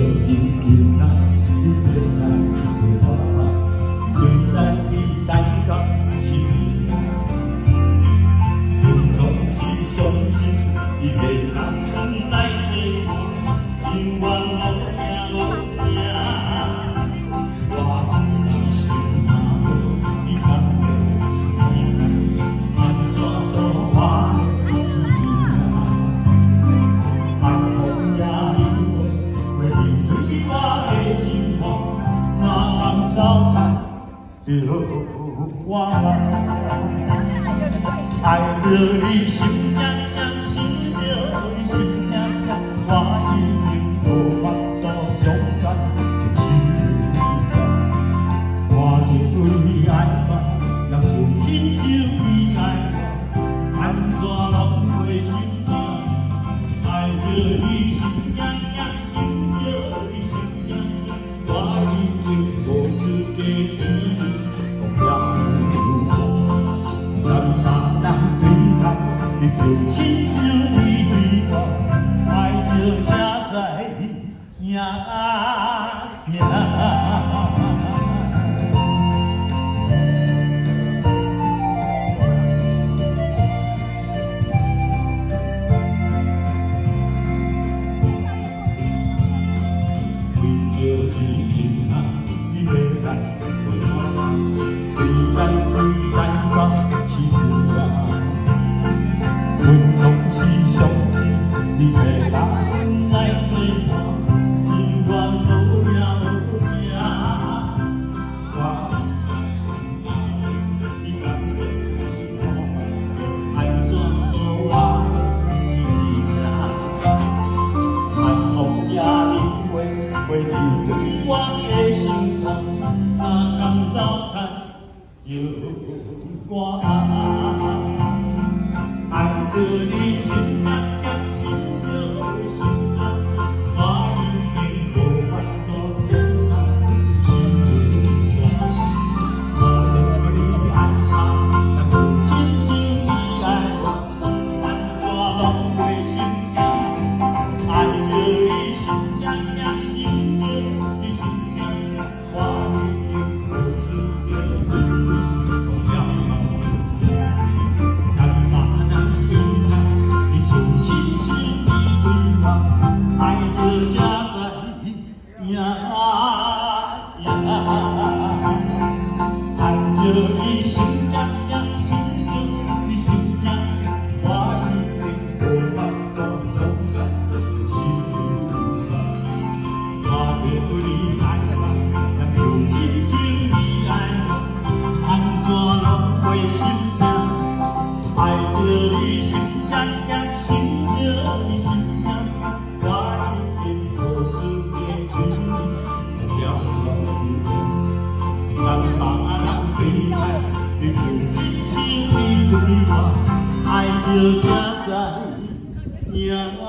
你今仔你欲來做伴，對咱去台北是命，阮總是相信你欲通阮來做伴，永遠無影無聲。我不知心若無，你敢會知影？按怎度我的生命？寒風也冷月，月對我的心肝，哪通糟蹋著我？愛著你心痛痛，想著你心痛痛，我已經無法度將感情收。我這對你愛我，若像親像你愛我，按怎攏會心痛？愛著你心痛痛，想著你心痛痛，我已經無資格對你講了無。咱別人對待，你就親像你對我，愛著才知影疼。為著你今仔你欲來做伴，對咱去台北是命。阮總是相信你欲來阮來做伴，永遠無影無聲。我不知心若無，你敢會是我？按怎度我的生命？寒風也冷月，月對我的心肝，哪通糟蹋著我？愛著你心痛痛，想著你心痛痛，我已經無法度將感情收。我這對你愛我，若就親像你愛我，按怎攏會心痛？愛著你心痛痛，想著你心痛痛，我已經無資格對你講了無聽。咱別人對待，你就親像你對我，愛著才知影疼。愛著你心痛痛，想著你心痛痛，我已經無法度將感情收。我這對你愛我，若就親像你愛我，按怎攏會心痛？愛著你心痛痛，想著你心痛痛，我已經無資格對你講了無聽。咱別人對待，你就親像你對我，愛著才知影疼。